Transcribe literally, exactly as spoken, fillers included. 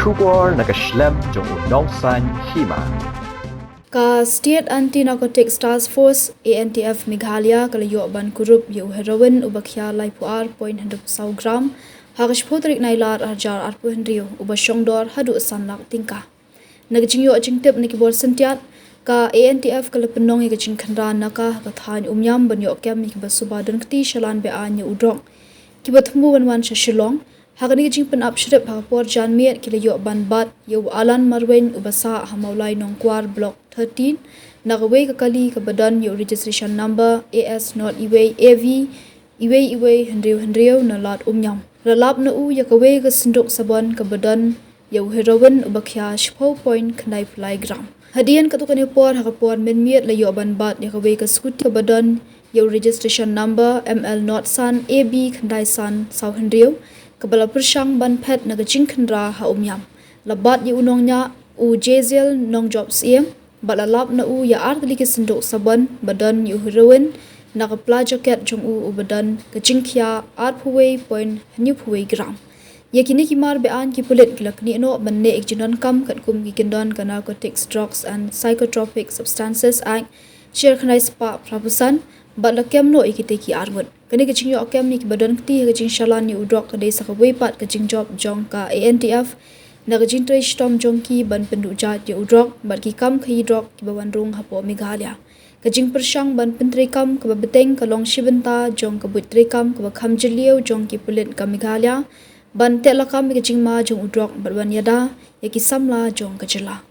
Khubor na ka shlem jong u Nongsaiñ Hima. Ka State Anti Narcotics Task Force, A N T F, Meghalaya ka la ïoh ban kurup ïa u heroin uba khia laiphew ar point hynriewphew saw gram ha ka shiphew tarik Nailar arhajar arphew hynriew, uba shong dor haduh san lak tyngka. Na ka jingïoh jingtip na ki bor syntiat, ka A N T F ka la pynlong ïa ka jingkhynra na ka ha ka thaiñ Umïam ban ïoh kem ïa kiba suba don kti shalan beaiñ ïa u drok, kiba thmu ban wan sha Shillong. Ha kane ka jingpynap shrip ha ka por janmiet ki la ïoh ban bat ïa u Alan Marwein uba sah ha Mawlai Nongkwar Block thirteen, na kawei ka kali kaba don ïa u registration number A S not iwei A V iwei iwei hynriew hynriew na Lad Umïam. La lap na u ïa kawei ka synduk sabon kaba don ïa u heroin uba khia shiphew point khyndai phew lai gram. Hadien katto katne por ha ka por mynmiet la ïoh ban bat ïa kawei ka scooty kaba don ïa u registration number M L not san A B khyndai san saw hynriew, kaba la pyrshang ban phet na ka jingkhynra ha Umïam. La bat ïa u nongñiah u Jeziel Nongjop Syiem, bad la lap na u ïa ar tylli ki synduk sabon ba don ïa u heroin na ka pla jaket jong u uba don ka jingkhia arphew wei point hynñiewphew wei gram. Ïa kine ki mar beaiñ ki pulit ki la knieh noh ban leh ïa ki jingdonkam katkum ki kyndon ka Narcotics, Drugs and Psychotropic Substances Act, shiteng khyndai spah phraphew san, bad la kem noh ïa kitei ki arngut. Kane ka jingïoh kem ïa kiba don kti ha ka jingshalan ïa u drok ka dei sa kawei pat ka jingjop jong ka A N T F na ka jingtrei shitom jong ki ban pynduh jait ïa u drok bad ki kam khaïi drok kiba wan rung hapoh Meghalaya. Ka jingpyrshang ban pyntreikam kaba bteng ka long shi bynta jong ka buit treikam kaba kham jylliew jong ki pulit ka Meghalaya ban teh lakam ïa ka jingma jong u drok bad ban ïada ïa ki samla jong ka jylla.